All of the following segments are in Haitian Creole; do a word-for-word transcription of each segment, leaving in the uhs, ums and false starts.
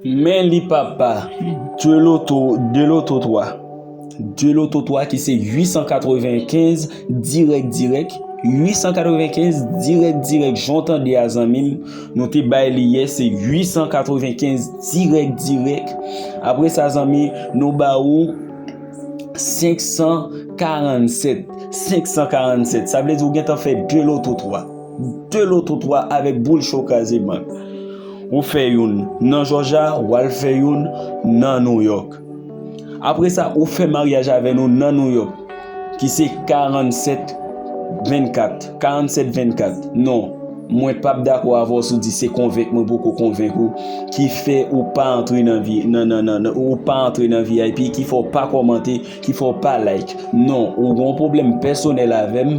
Men li papa, de loto, de loto twa. De loto twa ki se uit san katrevenkenz dirèk dirèk. Uit san katrevenkenz dirèk dirèk, jan w tande a zanmi m. Nou te bay li yè, se uit san katrevenkenz dirèk dirèk. Apre sa zanmi, nou ba ou senk san karannsèt. Senk san karannsèt. Sa vle di ou gentan fè de loto twa. De loto twa avèk boul cho kraze bank. Ou fè youn nan Jòja, w al fè youn nan Nouyòk. Apre sa, ou fè maryaj avè nou nan Nouyòk, ki se karannsèt vennkat. Karannsèt vennkat. Non, mwen p ap dakò avè w si w di se konvenk mwen poko konvenk ou, ki fè ou pa antre nan vi-, nan, nan, nan, nan, ou pa antre nan V I P, ki fè w pa kòmante, ki fè w pa like. Non, ou gen yon pwoblèm pèsonèl avè m.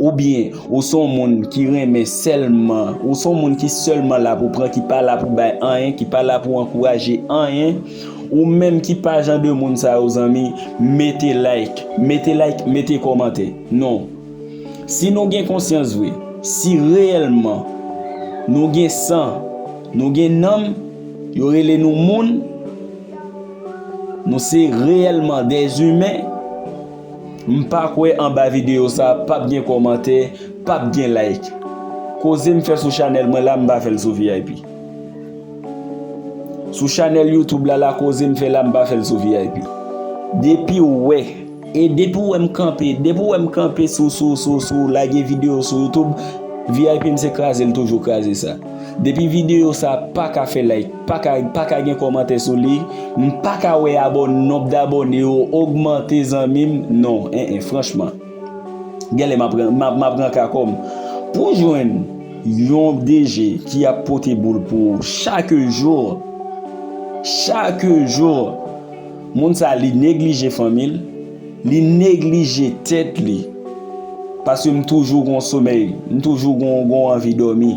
Oubyen, ou se yon moun ki renmen sèlman, ou se yon moun ki sèlman la pou pran, ki pa la pou bay anyen, ki pa la pou ankouraje anyen, ou menm ki pa jan de moun sa yo, zanmi, mete like, mete like, mete kòmantè. Non. Si nou gen konsyans vre, si reyèlman nou gen san, nou gen nanm, yo rele nou moun, nou se reyèlman dèzimen, m pa kwè anba videyo sa p ap gen kòmantè, p ap gen like. Koze m fè sou chanèl mwen la, m pa fè l sou V I P. Sou chanèl YouTube la, la koze m fè la, m pa fè l sou V I P. Depi w wè, e depi w wè m kanpe, depi w wè m kanpe sou, sou, sou, sou lage videyo sou YouTube, V I P m se kraze l toujou kraze sa. Depi videyo sa pa ka fè like, pa ka, pa ka gen kòmantè sou li, m pa ka wè abò-, nonb dabòne yo ogmante, zanmi m. Non, en, en, franchman. Genlè m ap, m ap, m ap ranka kò m. Pou jwenn yon D J ki ap pote boul pou ou chak jou, chak jou, moun sa li neglije fanmi l, li neglije tèt li. Paske m toujou gon somèy, m toujou gon, gon anvi dòmi.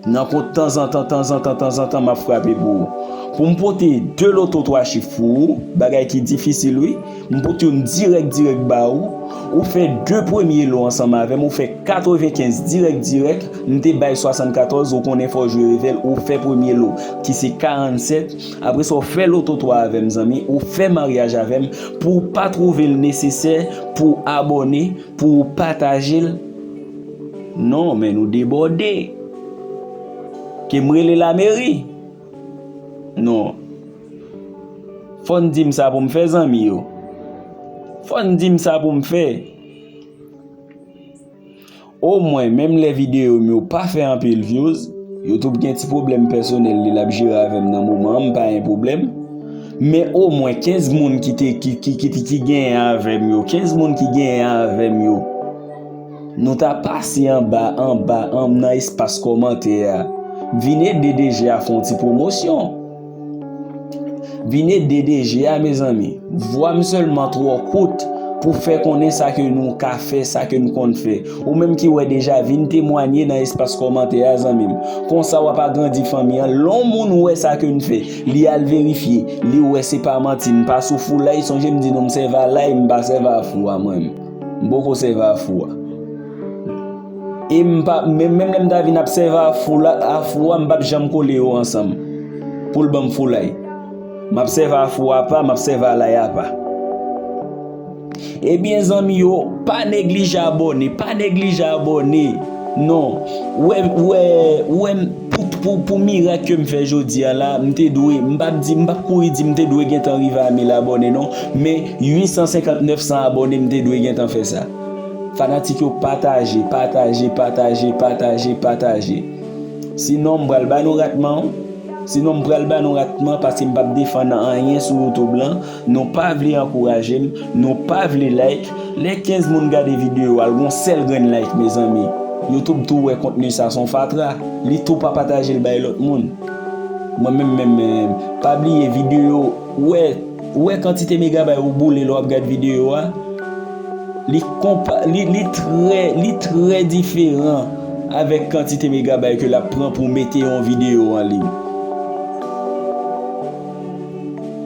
Nan kont tanzantan, tanzantan, tanzantan, m ap frape pou ou. Pou m pote de loto twa chif pou ou, bagay ki difisil wi, m pote youn dirèk, dirèk ba ou. Ou fè de premye lo ansanm avè m, ou fè katrevenkenz dirèk, dirèk, m te bay swasannkatòz, ou konnen fò w jwe revèl, ou fè premye lo, ki se karannsèt. Apre sa, w fè loto twa avè m, zanmi, ou fè maryaj avè m, pou w pa twouve l nesesè pou w abòne, pou w pataje l. Non, men nou debòde. Ke m rele lameri? Non. Fò n di m sa pou m fè, zanmi yo. Fò n di m sa pou m fè. Omwen, menm lè videyo m yo pa fè anpil views, YouTube gen ti pwoblèm pèsonèl li l ap jere avè m nan moman an, m pa gen pwoblèm. Men omwen kenz moun ki te, ki, ki, ki, ki genyen avè m yo, kenz moun ki genyen avè m yo, nou ta pase anba, anba, an, nan espas kòmantè a. Vin ede D J a fè yon ti pwomosyon. Vin ede D J a, mezanmi. Vwa m sèlman twò kout pou fè konnen sa ke nou ka fè, sa ke n konn fè. Ou menm ki wè deja, vin temwanye nan espas kòmantè a, zanmi m. Konsa w ap agrandi fanmi an. Lè yon moun wè sa ke n fè, li al verifye, li wè se pa manti, m pa sou foulay, sonje m di nou m sèvi a lay, m pa sèvi a fou a mwen menm. M poko sèvi a fou a. E m pa, men, menm lè m ta vin ap sèvi a fou la, a fou a, m p ap janm kole yo ansanm pou l ban m foulay. M ap sèvi a fou a pa, m ap sèvi a lay a pa. Ebyen, zanmi yo, pa neglije abòne, pa neglije abòne. Non, ou wè, ou wè, ou wè m, pou, pou, pou mirak ke m fè jodi a la, m te dwe, m p ap di, m p ap kouri di m te dwe gentan rive a mil abòne, non. Men, uit san senkant, nèf san abòne, m te dwe gentan fè sa. Fanatik yo, pataje, pataje, pataje, pataje, pataje. Sinon, m pral ba nou ratman. Sinon, m pral ba nou ratman paske m p ap defann anyen sou YouTube lan. Nou pa vle ankouraje m, nou pa vle like. Lè kenz moun gade videyo a, l gon sèl grenn like, mezanmi. YouTube tou wè kontni sa s on fatra. Li tou pa pataje l bay lòt moun. Mwen menm, menm, menm, pa bliye videyo, ou wè, ou wè kantite megabay ou boule lè w ap gad videyo a? Li konpa-, li, li trè, li trè diferan avèk kantite megabay ke l ap pran pou mete yon videyo an liy.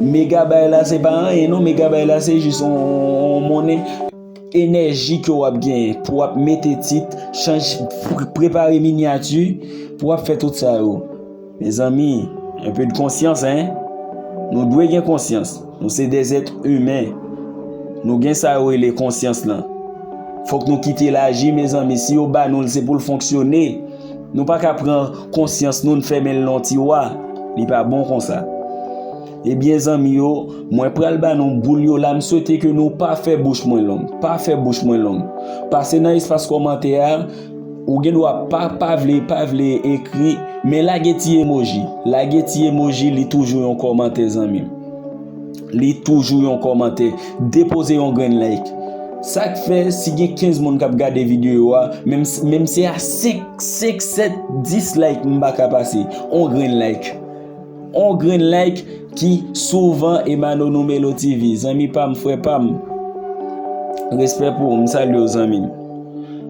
Megabay la se pa anyen non, megabay la se jis yon, yon monnen. Enèji ke w ap genyen pou w ap mete tit, chanj, pre-, prepare minyati, pou w ap fè tout sa yo. Mezanmi, un peu de conscience, hein? Nou dwe gen konsyans. Nou se des êtres humains. Nou gen sa yo rele konsyans lan. Fòk nou kite l aji, mezanmi. Si yo ba nou l, se pou l fonksyone. Nou pa ka pran konsyans nou, n fèmen l nan tiwa. Li pa bon konsa. Ebyen, zanmi yo, mwen pral ba nou boul yo la. M swete ke nou pa fè bouch mwen long. Pa fè bouch mwen long. Pase nan espas kòmantè a. Ou gen dwa pa, pa vle, pa vle ekri, men lage ti emoji. Lage ti emoji, li toujou yon kòmantè, zanmi m. Li toujou yon kòmantè. Depoze yon grenn like. Sa k fè, si gen kenz moun k ap gade videyo a, menm, menm se a senk, senk, sèt, dis like, m pa ka pase. On grenn like. On grenn like ki souvan Emano Numelo T V. Zanmi pa m, frè pa m. Respè pou ou, m salye w, zanmi m.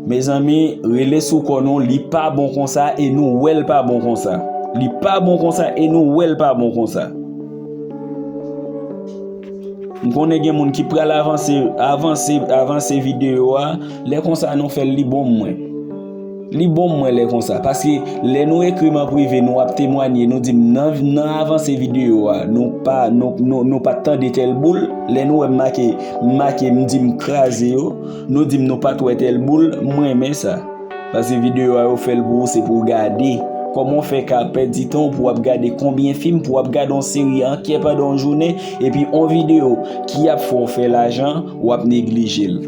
Mezanmi, rele sou kò nou, li pa bon konsa e nou wè l pa bon konsa. Li pa bon konsa e nou wè l pa bon konsa. M konnen gen moun ki pral avanse, avanse, avanse videyo a. Lè konsa nou fè l, li bon mwen. Li bon mwen lè konsa. Paske lè nou ekri m an prive, nou ap temwanye, nou di m nan, nan avanse videyo a, nou pa, nou, nou, nou pa t tande tèl boul. Lè nou wè m make, m make, m di m kraze yo, nou di m nou pa t wè tèl boul, m renmen sa. Paske videyo a yo fè l pou ou, se pou w gade. Kòman w fè ka pèdi tan w pou w ap gade konbyen fim, pou w ap gade yon seri ankè pandan yon jounen, epi yon videyo ki ap fè w fè lajan, w ap neglije l.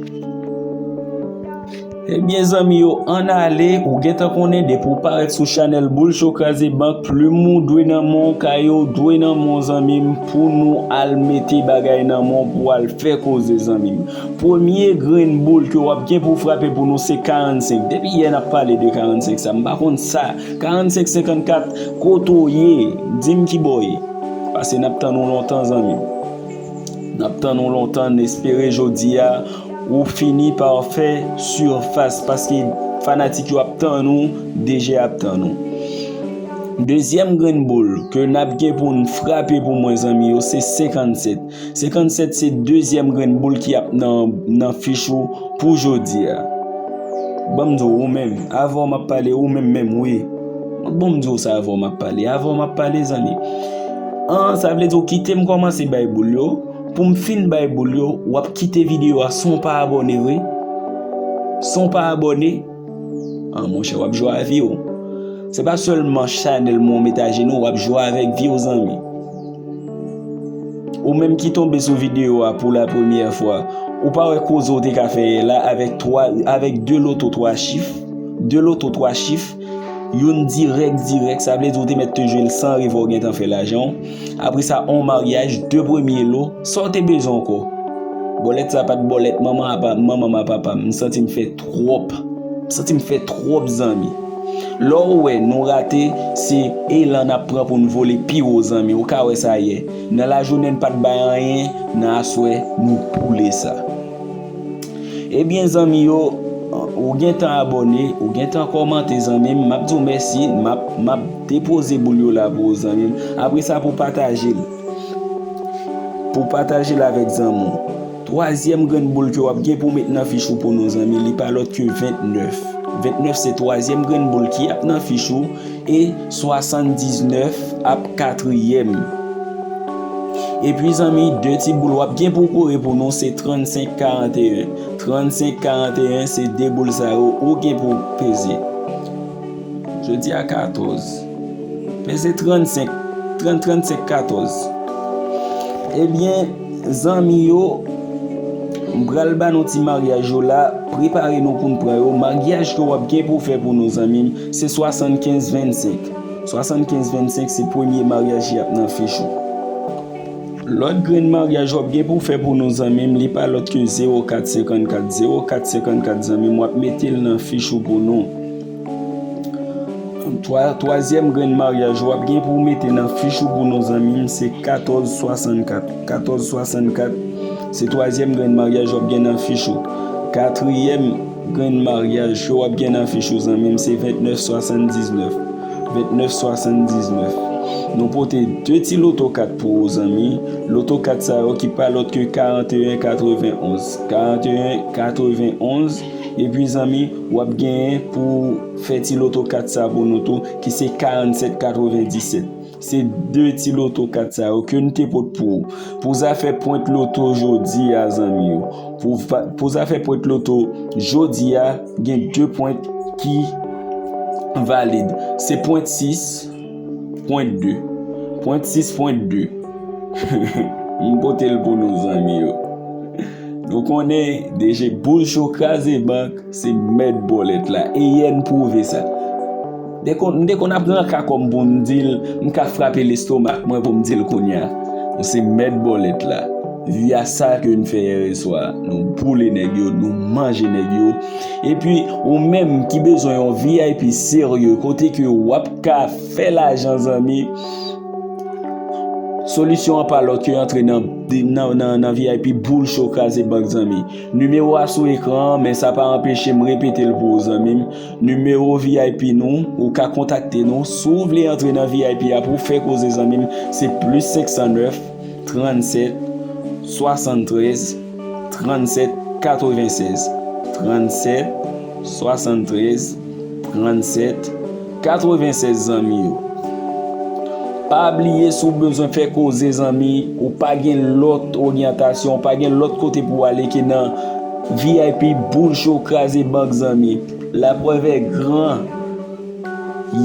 Ebyen, zanmi yo, ann ale, ou gentan konnen, depi w parèt sou chanèl Boul Cho Kraze Bank, plim ou dwe nan men w, kaye w dwe nan men w, zanmi m, pou nou al mete bagay nan men w, pou al fè koze, zanmi m. Premye grenn boul ke w ap gen pou w frape pou nou, se karannsenk. Depi yè n ap pale de karannsenk sa, m pa konn sa. Karannsenk, senkannkat, kote w ye? Di m ki bò w ye. Paske n ap tann ou lontan, zanmi m. N ap tann ou lontan, n espere jodi a, ou fini pa fè sifas, paske fanatik yo ap tann ou, D J ap tann ou. Dezyèm grenn boul ke n ap gen pou n frape pou mwen, zanmi yo, se senkannsèt. Senkannsèt se dezyèm grenn boul ki ap nan, nan fich ou pou jodi a. Ban m di w, ou menm, avè w m ap pale, ou menm menm, wi. Ban m di w sa, avè w m ap pale, avè w m ap pale, zanmi. An, sa vle di w kite m kòmanse bay boul yo. Pou m fin bay boul yo, w ap kite videyo a san w pa abòne vre. San w pa abòne. An, monchè, w ap jwe a vi w. Se pa sèlman chanèl mwen w met ajenou, w ap jwe avèk vi w, zanmi. Ou menm ki tonbe sou videyo a pou la premyè fwa, ou pa wè koze w te ka fè yè la avèk twa, avèk de loto twa chif? De loto twa chif, youn dirèk, dirèk, sa vle di ou te mèt te jwe l san revè w gentan fè lajan w. Apre sa, on maryaj, de premye lo, sa w te bezwen ankò? Bòlèt sa pa t bòlèt manman apa, manman m a papa m, m santi m fè twòp. M santi m fè twòp, zanmi. Lè w wè nou rate, se elan n ap pran pou n vole pi wo, zanmi. Ou ka wè sa yè. Nan lajounen n pa t bay anyen, nan aswè nou boule sa. Ebyen, zanmi yo, ou gentan abòne, ou gentan kòmante, zanmi m. M ap di w mèsi, m ap, m ap depoze boul yo la pou ou, zanmi m. Apre sa, pou pataje l. Pou pataje l avèk zanmi w. Twazyèm grenn boul ke w ap gen pou w met nan fich ou pou nou, zanmi, li pa lòt ke ventnèf. Ventnèf se twazyèm grenn boul ki ap nan fich ou e swasanndiznèf ap katriyèm. Epi, zanmi, de ti boul w ap gen pou w kore pou nou se trannsenk karanteyen. Trannsenk karanteyen se de boul sa yo ou gen pou w peze. Jodi a katòz. Peze trannsenk, trant, trannsenk, katòz. Ebyen, zanmi yo, m pral ba nou ti maryaj yo la, prepare nou pou n pran yo. Maryaj ke w ap gen pou w fè pou nou, zanmi m, se swasannkenz vennsenk. Swasannkenz vennsenk se premye maryaj ki ap nan fich ou. Lòt grenn maryaj w ap gen pou w fè pou nou, zanmi m, li pa lòt ke zewo kat senkannkat. Zewo kat senkannkat, zanmi m, w ap mete l nan fich ou pou nou. Twa, twazyèm grenn maryaj w ap gen pou w mete nan fich ou pou nou, zanmi m, se katòz swasannkat. Katòz swasannkat, se twazyèm grenn maryaj w ap gen nan fich ou. Katriyèm grenn maryaj ke w ap gen nan fich ou, zanmi m, se ventnèf swasanndiznèf. Ventnèf swasanndiznèf. Nou pote de ti loto kat pou ou, zanmi. Loto kat sa yo ki pa lòt ke karanteyen katrevenonz. Karanteyen katrevenonz, Epi zanmi, w ap genyen pou fè ti loto kat sa pou nou tou, ki se karannsèt katrevenndisèt. Se de ti loto kat sa yo ke n te pot pou ou. Pou zafè pwent loto jodi a, zanmi yo. Pou, pou zafè pwent loto jodi a, gen de pwent ki valid. Se pwent sis, pwent de. Pwent sis, pwent de. M pote l pou nou, zanmi yo. Nou konnen, D J Boul Cho Kraze Bank se mèt bòlèt la. E yè n pwouve sa. M te konn ap ranka kò m pou m di l, m ka frape lestomak mwen pou m di l kounye a. Nou se mèt bòlèt la. Vi a sa ke n fè yè swa. Nou boule nèg yo, nou manje nèg yo. Epi, ou menm ki bezwen yon V I P serye, kote ke w ap ka fè lajan, zanmi, solisyon an pa lòt ke antre nan, nan, nan, nan V I P Boul Cho Kraze Bank, zanmi. Nimewo a sou ekran an, men sa pa anpeche m repete l pou ou, zanmi m. Nimewo V I P nou, ou ka kontakte nou. Si w vle antre nan V I P a pou w fè koze, zanmi m, se plis senk san nèf, trannsèt, swasanntrèz, trannsèt, katrevennsèz. Trannsèt, swasanntrèz, trannsèt, katrevennsèz, zanmi yo. Pa bliye, si w bezwen fè koze, zanmi, ou pa gen lòt oryantasyon, ou pa gen lòt kote pou w ale ke nan V I P Boul Cho Kraze Bank, zanmi. Laprèv è gran.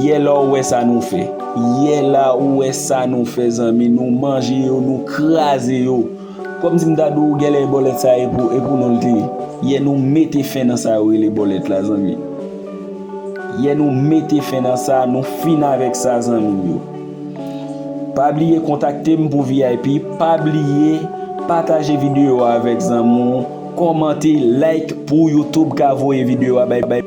Yè la ou wè sa nou fè. Yè la ou wè sa nou fè, zanmi. Nou manje yo, nou kraze yo. Kòmsi m ta di w, genlè bòlèt sa e pou, e pou nou l te ye. Yè nou mete fen nan sa yo rele bòlèt la, zanmi. Yè nou mete fen nan sa, nou fin avèk sa, zanmi m yo. Pa bliye kontakte m pou V I P. Pa bliye pataje videyo a avèk zanmi w. Kòmante, like pou YouTube ka voye videyo a bay, bay